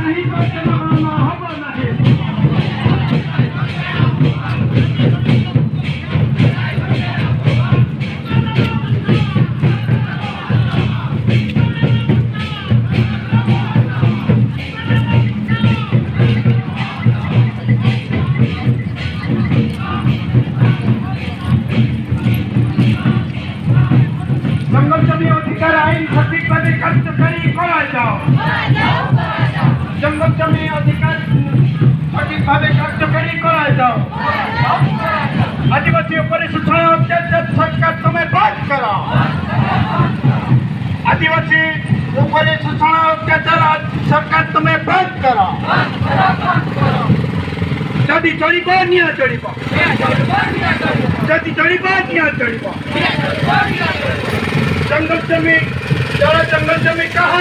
ନାହିଁ, ଜନଗଣନା ହବ ନାହିଁ। ଜଙ୍ଗଲ ଜମି ଅଧିକାର ଆଇନ ସଠିକ ଭାବେ କାର୍ଯ୍ୟକାରୀ କରାଯାଉ। ଜଙ୍ଗଲ ଜମି ଅଧିକାର ସଠିକ ଭାବେ କାର୍ଯ୍ୟକାରୀ କରାଯାଉ। ଆଦିବାସୀ ଉପରେ ଶୋଷଣ, ଅତ୍ୟାଚାର ସରକାର ତୁମେ ବନ୍ଦ କର। ଆଦିବାସୀ ଉପରେ ଶୋଷଣ, ଅତ୍ୟାଚାର ସରକାର ତୁମେ ବନ୍ଦ କର। ଯଦି ଚଳିବ, ନିଆଁ ଚଳିବ। ଯଦି ଚଳିବ, ନିଆଁ ଚଳିବ। ଜଙ୍ଗଲ ଜମି, ଜଳ, ଜଙ୍ଗଲ ଜମି କାହାର?